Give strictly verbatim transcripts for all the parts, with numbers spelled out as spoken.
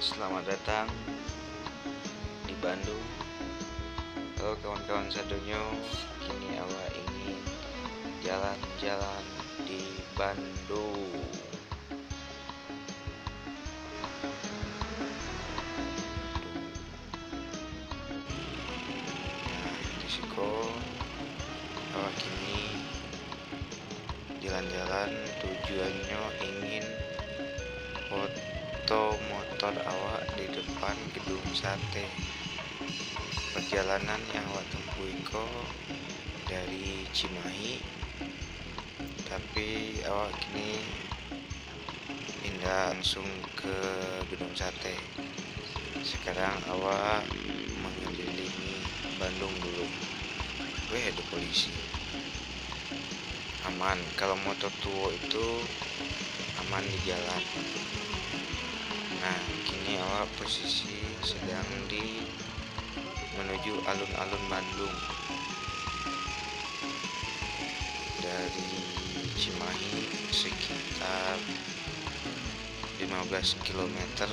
Selamat datang di Bandung. Halo kawan-kawan sadonyo, kini awak ingin jalan-jalan di Bandung. Nah, di siko awak kini jalan-jalan, tujuannyo ingin foto motor awak di depan gedung sate. Perjalanan yang awak tempuh iko dari Cimahi, tapi awak kini pindah langsung ke gedung sate. Sekarang awak mengelilingi Bandung dulu. Weh, ado polisi. Aman, kalau motor tuo itu aman di jalan. Nah, kini awak posisi sedang di menuju alun-alun Bandung. Dari Cimahi sekitar lima belas kilometer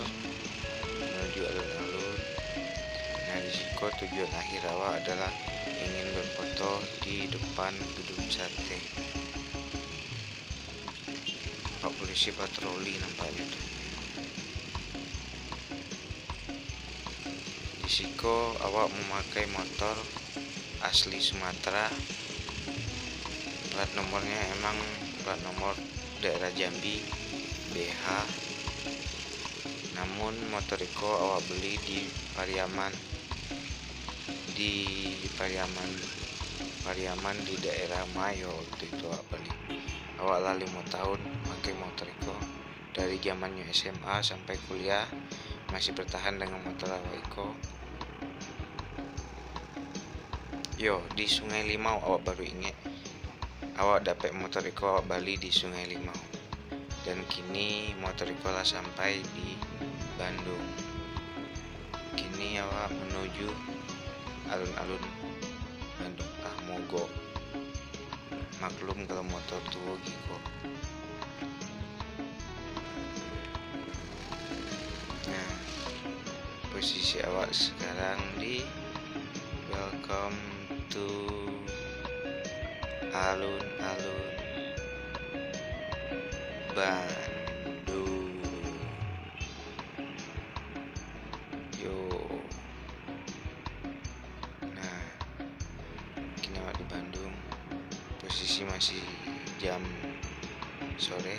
menuju alun-alun. Nah, di siko tujuan akhir awak adalah ingin berfoto di depan gedung sate. Pak polisi patroli nampaknyo tu. Di siko awak mamakai motor asli Sumatera. Plat nomornya emang plat nomor daerah Jambi, B H. Namun motor iko awak beli di Pariaman. Di Pariaman, Pariaman di daerah Mayo waktu itu awak beli. Awak lah limo tahun makai motor iko. Dari zamannyo S M A sampai kuliah, masih bertahan dengan motor awak iko. Yo, di Sungai Limau awak baru ingek. Awak dapek motor iko, awak bali di Sungai Limau. Dan kini motor iko lah sampai di Bandung. Kini awak menuju alun-alun Bandung, ah, mogok. Maklum kalau motor tuo giko. Nah, posisi awak sekarang di Welcome to Alun-Alun Bandung. Yo. Nah, kini awak di Bandung. Posisi masih jam sore,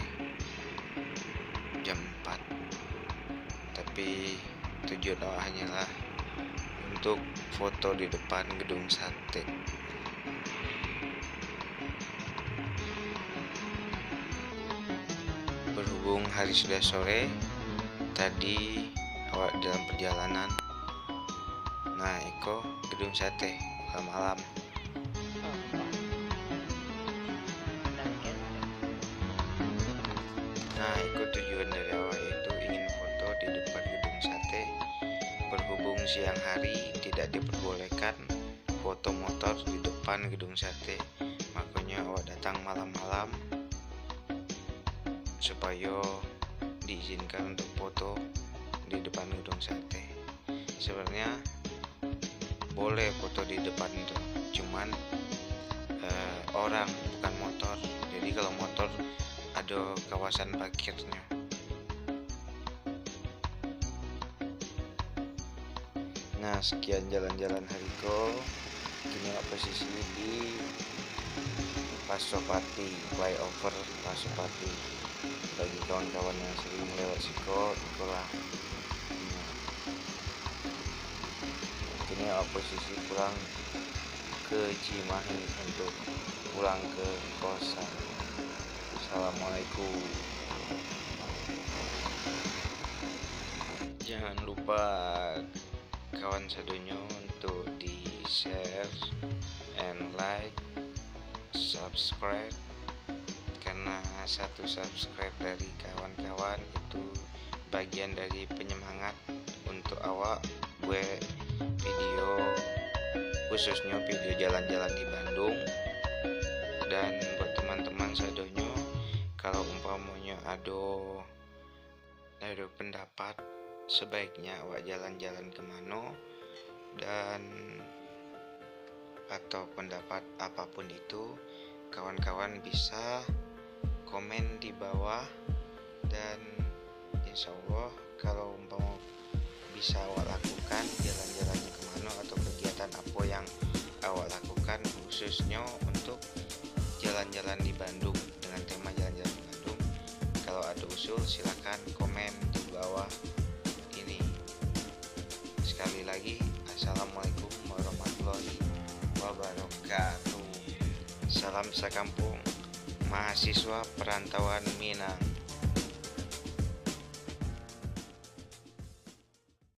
jam empat. Tapi tujuan awak hanyalah untuk foto di depan gedung sate. Berhubung hari sudah sore, tadi awak dalam perjalanan. Nah, iko gedung sate, malam-malam. Nah, iko tujuan dari awak, yaitu ingin foto di depan gedung sate. Berhubung siang hari tidak diperbolehkan foto motor di depan gedung sate, makonyo awak datang malam-malam supayo diizinkan untuk foto di depan gedung sate. Sebenarnya boleh foto di depan itu, cuman, eh, orang, bukan motor. Jadi kalau motor, ado kawasan parkirnyo. Nah, sekian jalan-jalan hari ko. Kini awak posisi di Pasopati, flyover Pasopati. Bagi kawan-kawan yang sering lewat siko, ikolah. Nah, kini awak posisi pulang ke Cimahi untuk pulang ke kosan. Assalamualaikum. Jangan lupa kawan sadonyo untuk di-share and like, subscribe, karena satu subscribe dari kawan-kawan itu bagian dari penyemangat untuk awak buat video, khususnya video jalan-jalan di Bandung. Dan buat teman-teman sadonyo, kalau umpamonyo ado, ado pendapat, Sebaiknya awak jalan-jalan ke mano, dan atau pendapat apapun itu, kawan-kawan bisa komen di bawah, dan insya Allah kalau umpama bisa awak lakukan jalan-jalannya ke mano atau kegiatan apa yang awak lakukan khususnya untuk jalan-jalan di Bandung dengan tema jalan-jalan di Bandung. Kalau ada usul silakan komen di bawah ini. Sekali lagi, assalamualaikum warahmatullahi wabarakatuh. Salam sakampung, mahasiswa perantauan Minang.